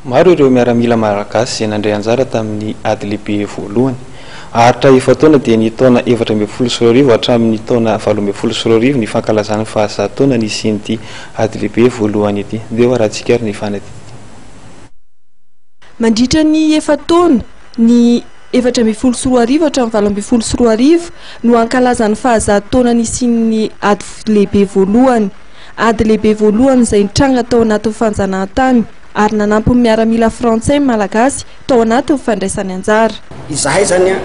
Maro ireo miaramila malagasy izay nandray anjara tamin'ny ady lehibe voalohany. Haharitra efa-taona dia ny taona 2014 hatramin'ny taona 2018 ny fankalazana ny fahazato taona nisian'ity ady lehibe voalohany ity. Ndeha ho arahantsika ary ny fanadihadiana. Mandritra ny efa-taona, ny 2014 hatramin'ny 2018 no hankalazan'ny fahazato taona nisian'ny ady lehibe voalohany. Ady lehibe voalohany izay nitranga tao anatin'ny fanjanahantany ary nanampy ny miaramila frantsay ny Malagasy tao anatin'ny fandraisany anjara. Izahay izany an,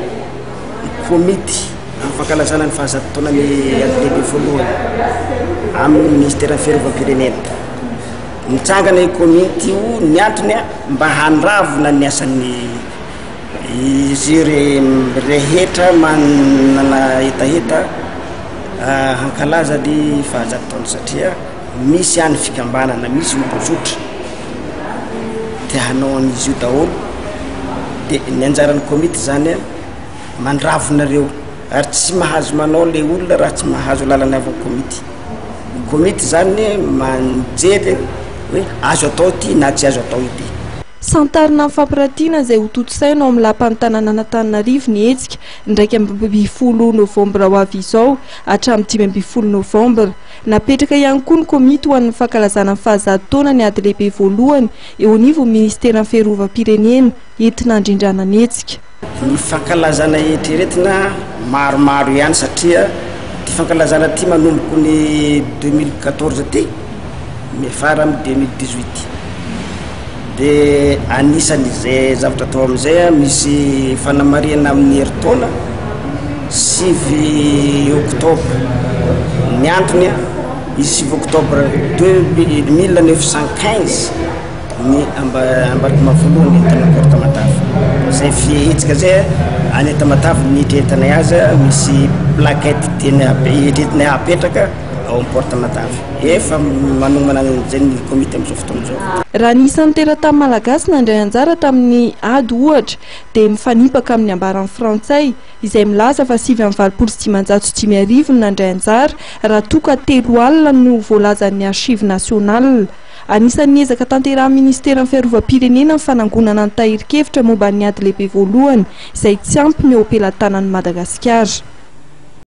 komity amin'ny fankalazana ny fahazato taonan'ny ady lehibe voalohany amin'ny minisiteran'ny fiarovam-pirenena. Nitsangana io komity io, ny antony an, mba handravona ny asan'ny izy rehetra manana hetaheta hankalaza ny fahazato taona satria misy any fikambanana, misy olon-tsotra te hanao an'izy io daholo de ny anjaran'ny komity zany a mandravona reo ary tsy mahazo manao le olona raha tsy mahazo lalana avy amin'ny komity. Ny komity zany manjery hoe azo atao ity na tsy azo atao ity. Santarina amin'ny fampiratiana izay hotontosaina ao amin'ny Lapan'ny tanànan'Antananarivo ny hetsika, ny 11 novambra ho avy izao hatramin'ny 15 novambra. Napetraka ihany koa ny komity ho an'ny fankalazana ny fahazato taona ny ady lehibe voalohany eo anivon'ny minisiteran'ny Fiarovam-pirenena, entina handrindrana ny hetsika. Ny fankalazana eritreretina maromaro ihany satria ity fankalazana ity manomboka ny 2014 ity miafara amin'ny 2018 dia anisan'izay zavatra atao amin'izay misy fanamarihana amin'ny herintaona 9 octobre. Ny antony izy 9 octobre 1915 ny Ambatomavo voalohany tany Port Tamatave. Zay fihetsika zay any Tamatave ny eritreretinay azy misy plaquette tiana eritreretinay hapetraka ao amin'ny Port Tamatave. Efa manomana an'izay ny komity amin'izao fotoana izao. Raha ny isan'ny teratany malagasy nandray anjara tamin'ny ady ohatra dia mifanipaka amin'ny ambaran'ny frantsay izay milaza fa 589 no nandray anjara raha toa ka 30 no voalazan'ny Archives nationales. Anisan'ny ezaka tanterahin'ny Ministeran'ny Fiarovam-pirenena ny fanangonana ny tahirin-kevitra momba ny ady lehibe voalohany izay tsy ampy ny eo am-pelatanan'i Madagasikara.